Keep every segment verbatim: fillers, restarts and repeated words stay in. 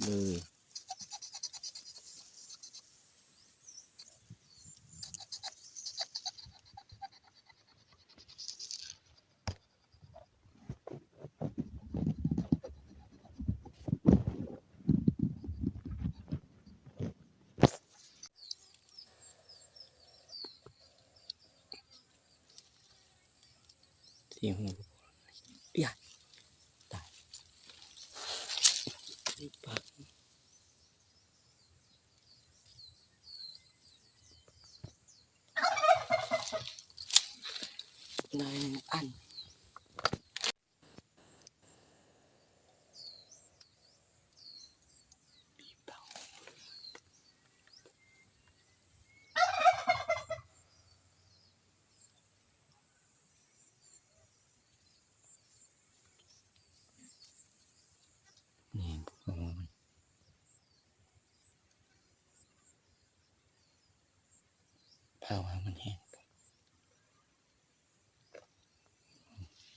เลยที่หู เปียตายปาก หน่อยหนึ่งอัน นี่ เพราะว่ามันแห้ง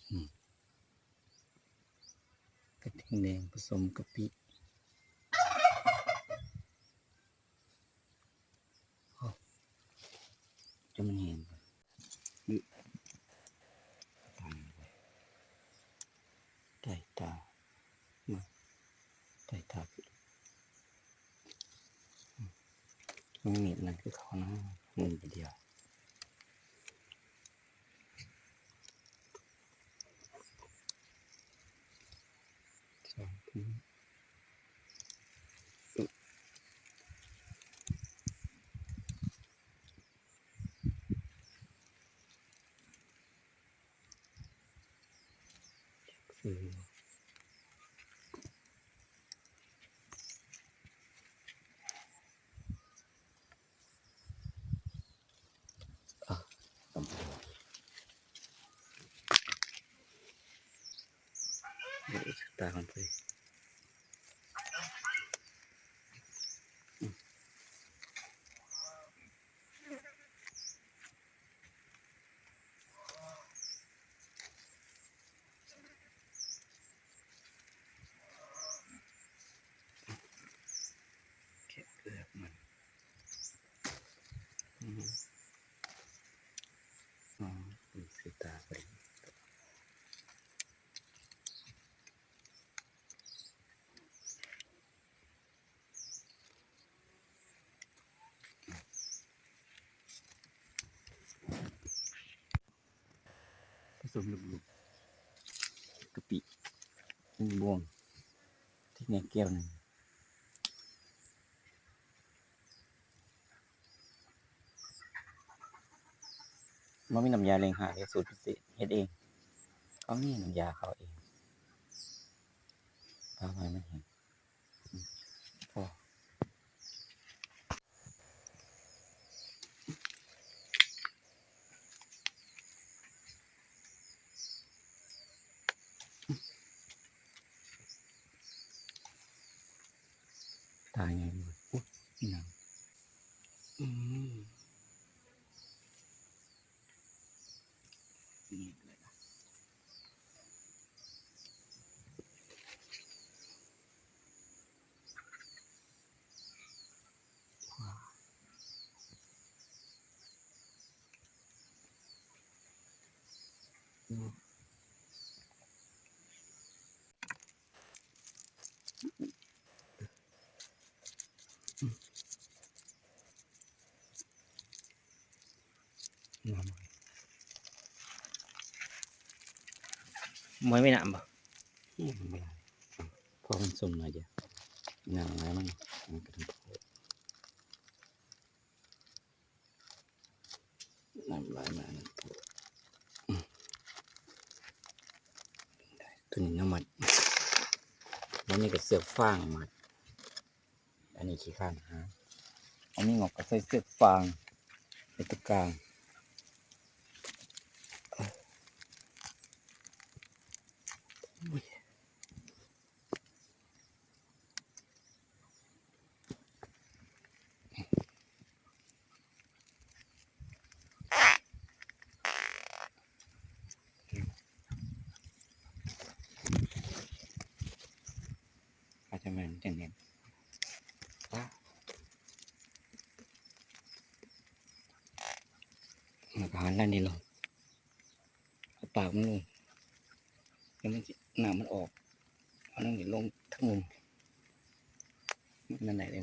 อืม กระเทียมแดงผสมกะปิ โอ้ จนมันแห้ง ไก่ตา มา ไก่ตา มันมีอันนั้นคือเขานะ เงินไปเดียว สอง อืม อ่ะ เดี๋ยวตามันไป แกะเปลือกมัน อืม อ๋อ มันคือตาไป ผสมลูกๆ กะปิ หนึ่งบ่วง ที่ในแก้วหนึ่ง บ่มีน้ำยาเล้งหาเด้ สูตรพิเศษ เฮ็ดเอง เขามีน้ำยาเขาเอง เอาไว้มันแห้ง อืม พอ ตายไงมัน อุ๊ย นี่นะ อืม นี่เลยนะ ว้าว อืม น้ำ มวยไม่น้ำบ่ อืม ไม่ได้ เพราะมันส้มหน่อยเดียว น้ำอะไรมัน มันก็ต้อง น้ำลายมานะ อืม ตัวนี้น้ำมัน แล้วนี่ก็เสือกฟางมา อันนี้ขี้ข้านหา อันนี้งอกก็ใส่เสือกฟางในตะกร้า อาจจะ มันจังเนี่ย ปะ มันก็หันด้านนี้ลง เอาปากมันลง แล้วมันสิ น้ำมันออก เอาน้ำนี่ลงทั้งมุม นั่นไหนเลย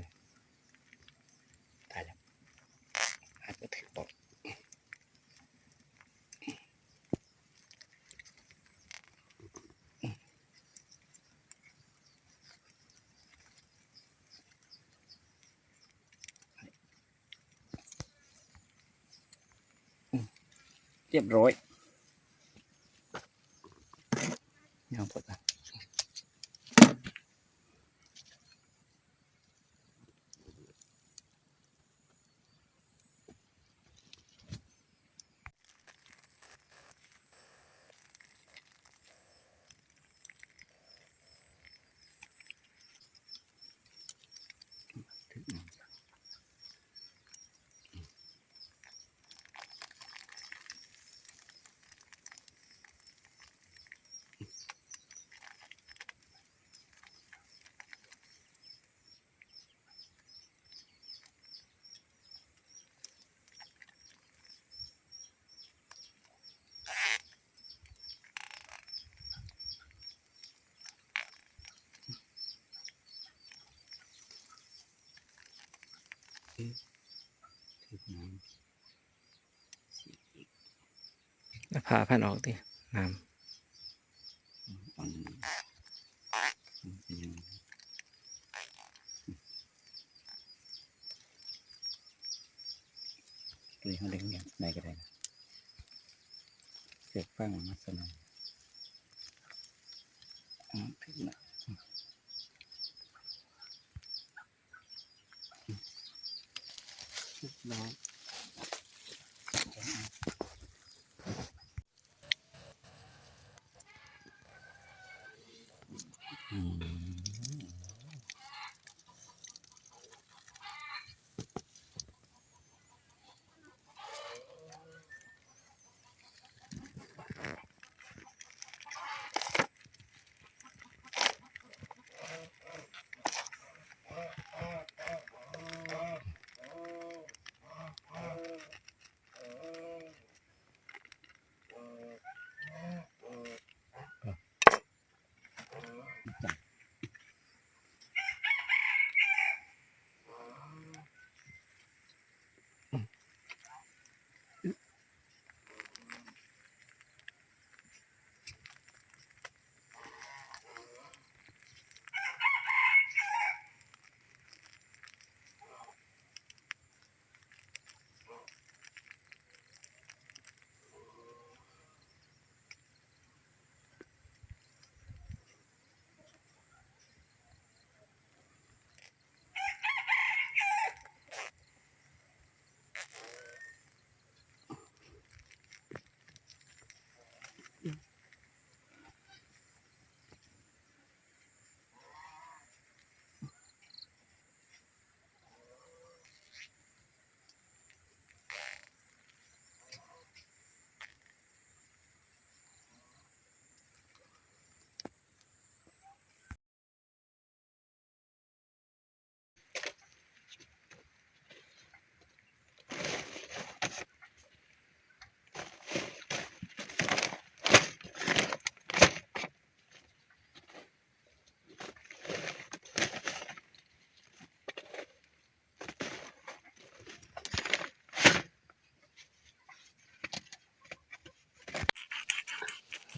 ตายแล้ว อาจจะถือบอก เรียบร้อย ยังปวดอ่ะ เอาผ้าพันออกติ น้ำ ตัวนี้เขาเรียกเนี่ยไหนก็ได้นะ เสือกฟางมาสนอง อืม ถึงละ เรียบร้อย อืม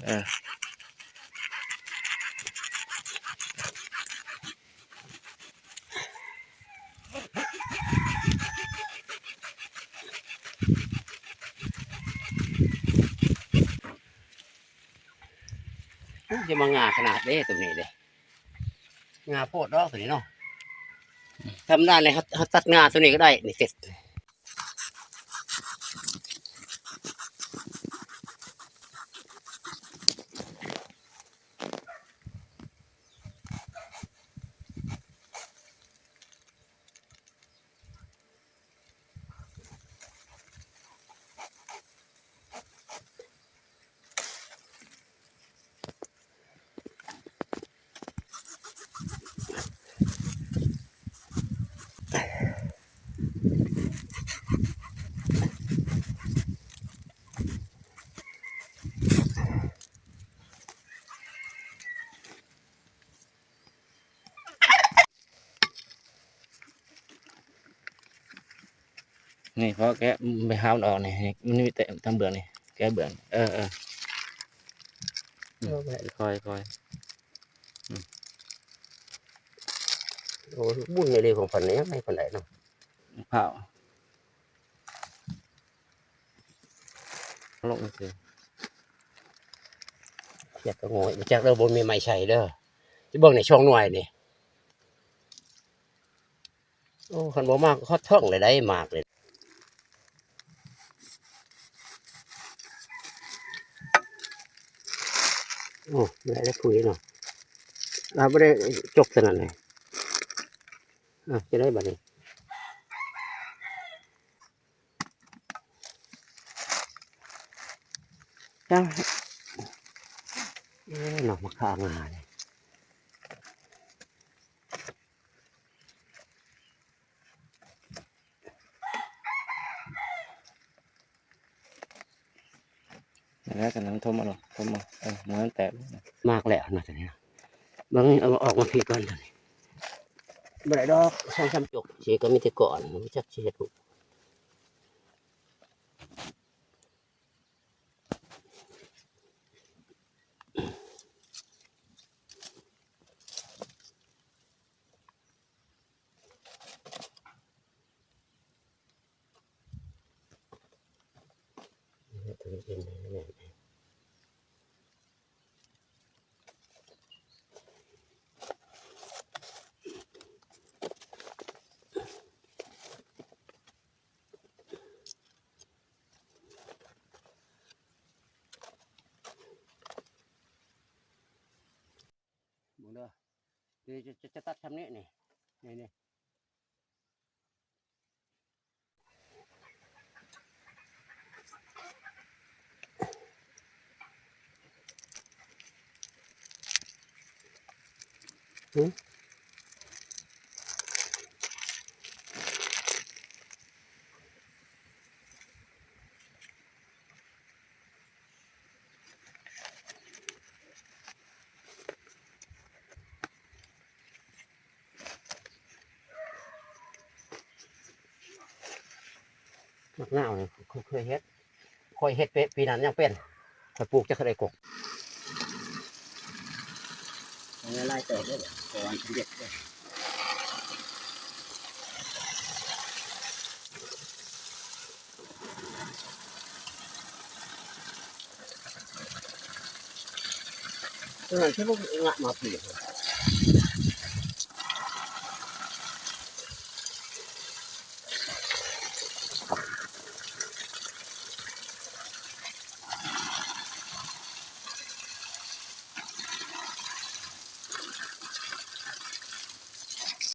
เออ อู้ จะมางาขนาดเด้ตัวนี้เด้ งาโพดดอกตัวนี้เนาะ ธรรมดาเลย เขา เขาตัดงาตัวนี้ก็ได้ นี่เสร็จ เ นี่ เพราะแกะ ไปหามันออกนี่ มันมีแต่ทางเบื้องนี่ แกะเบื้อง เออ เออ อืม เออ ค่อย ค่อย อืม โอ้ บุญในเรื่องของเพิ่นนี่ยังไงเพิ่นได้เนาะ เผา ลงสิ เขียดก็โง่ บ่จักเด้อ บ่มีไม้ใช้เด้อ สิเบิ่งในช่องหน่วยนี่ โอ้ คันบ่มากฮอดท้องเลยได้มากเลย โอ้ บ่ได้แล้วคุยเนาะ อ่า บ่ได้จกสนั่นเลย อ่ะ จะได้บัดนี้ จ้า เอ้ย หนอกมะขามงาเลย แล้วจากนั้นทมเอาหรอ ทมเอา เออ มันแตก มากแล้วนะตอนนี้นะ บางทีเอาออกมาพีก่อนตอนนี้ บ่ได้ดอก สองสามจก สิก็มีแต่ก่อน บ่จักสิเฮ็ด เบิ่งเด้อ เดี๋ยวจะ จะ จะตัดทำนี้นี่ นี่ นี่ หืม หมากนาวนี่ ข้อยเคยเฮ็ด ข้อยเฮ็ดเปะ ปีนั้นยังเป็น ข้อยปลูกจักได้กก เอาไว้ไล่เติบได้บ่ ก่อนสำเร็จเด้อ เออ ที่พวกงะมาปี